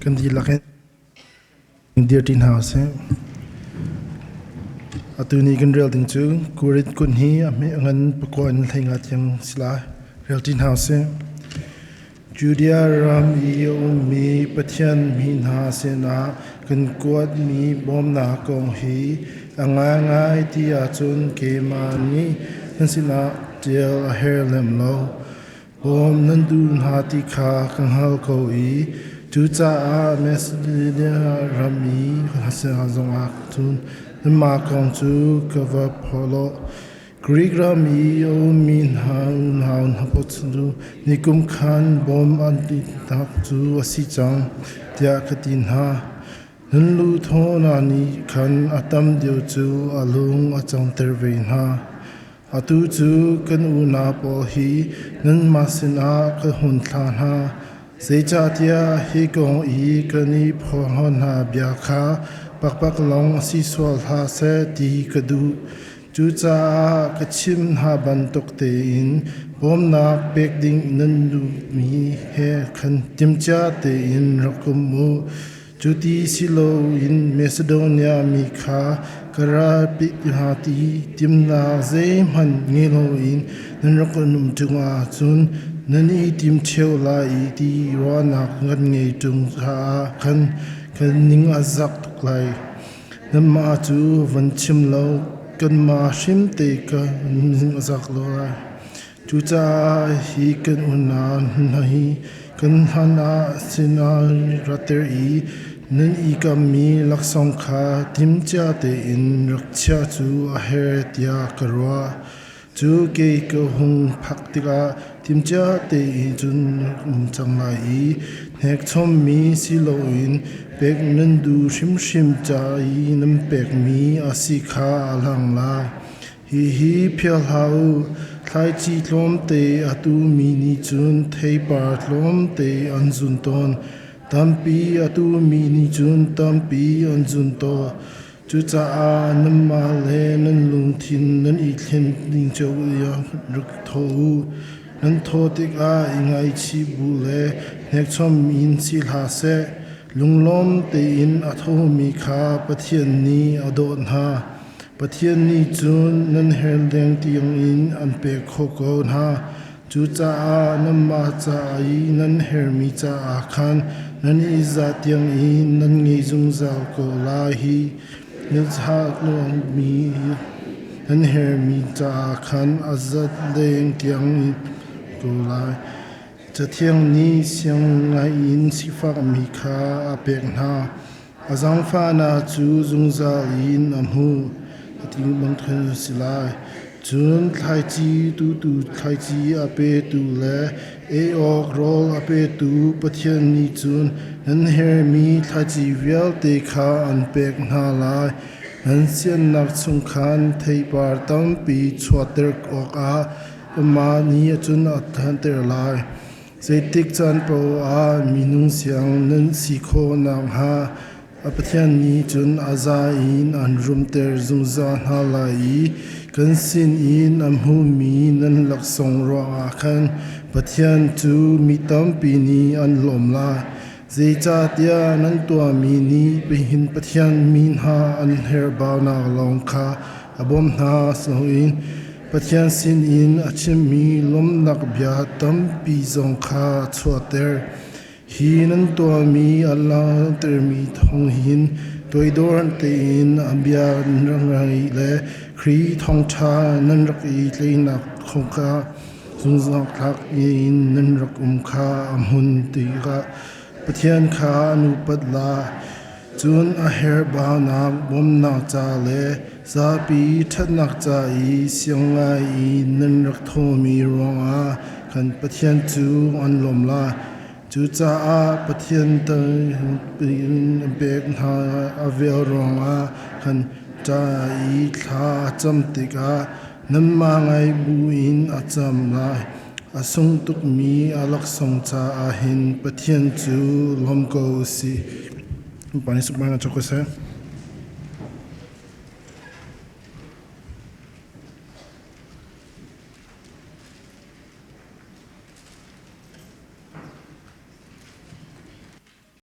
Kan dihlak in dirṭi hna usih. Atu ni kan rel ding cu Korinth kun hi a hme a ngan pakua in 15 tiang si lai. Relṭi hna usih. Judea ram i a ummi Pathian mi hna sinah kan kuatmi bawmnak kong hi a ngaingai ti ahcun keimah nih nan sinah ṭial a herh lem lo. Bawm nan duh hna ti kha ka hngal ko i cucaah Masedonia ram i zongah cun nanmah kong cu ka va phorhlawh. Greek ram i a ummi hna unau hna cu nikum khan bawm an tinak cu a si cang, tiah ka ti hna. Nan lu thawhnak nih khan a tam deuh cu a lung a cangter ve hna. Atu cu kan unau pawl hi nanmah sinah ka hun thlah hna, zeicahtiah hi kong i kan i phorhlawt hna bia kha pakpalawng si sual hlah seh ti ka duh. Cucaah ka chim hna bantuk tein bawmnak pek ding nan duhmi he khan timhcia tein rak um u. Cuti si loin Masedonia mi kha ka ralpi hna ti timhnak zeihmanh ngei loin nan rak um ṭung ahcun nan i tim ṭheo lai i ti ruahnak kan ngei ṭung caah khan kan ning a zak tuk lai. Nanmah cu van chim lo kanmah hrim te ka ning a zak lo lai. Cucaah hi kan unau hna hi kan hlan ah sinah ratter i nan i kammi laksawng kha timhcia tein rak chiah cu a herh tiah ka ruah. Cu kei ka hung phak tikah timhcia tein cun rak um cang lai i hnekchommi si loin pek nan duh hrimhrim ca i nan pekmi a si kha a lang lai. Hihi philh hlah u, thlaici tlawmte a tumi nih cun theipar tlawmte an zun tawn. Tampi a tumi nih cun tampi an zun tawn. Cucaah nanmah le nan lungthin nan i thlen ding cio rak thawh u. Nan thawh tikah i ngaihchih bu le hnekchom in si hlah seh. Lunglawm tein a thomi kha Pathian nih a dawt hna. Pathian nih cun nan her deng tiangin an pek khawh ko hna. Cucaah nanmah ca i nan herhmi caah khan nan i zah tiangin nan ngei zungzal ko lai. Hi mi nan herhmi caah khan a zat leng tiangin ko lai. Cathiang nih siang ngaiin sifakmi kha a pek hna. A zaangfahnak cu zungzal in a hmu, a ti bangkhan a si lai. Cun thlaici tutu thlaici a petu le ei awk rawl a petu Pathian nih cun nan herhmi thlaici vialte kha an pek hna lai. Nan siannak chung khan theipar tampi chuahter awkah amah nih cun a ṭhanter lai. Zeitik caan paoh ah minung siang nan si khawh nakhnga a Pathian nih cun a za in an rumter zungzal hna lai i kan sinin a hmumi nan laksawng ruangah khan Pathian cu mi tampi nih an lawm lai. Zeicahtiah nan tuahmi nih hin Pathian mi hna an herhbaunak lawng kha a bawmh hna si loin Pathian sinin a chimmi lawmhnak bia tampi zong kha a chuahter. Hi nan tuahmi a langhtermi thawng hin toidor tein a bia nan rak ngaih le Khrih thawngṭha nan rak i tleinak kong kha zungzaltlak in nan rak um kha a hmun tikah Pathian kha an upat lai. Cun a herhbaunak bawmhnak ca le zapi ṭhatnak ca i siang ngai i nan rak thawhmi ruangah kan Pathian cu an lawm lai. Cucaah Pathian in pek hna a vel ruangah kan ca i thla a cam tikah nanmah ngai buin a cam lai. A sung tukmi a laksawng caah hin Pathian cu lawm ko u sih.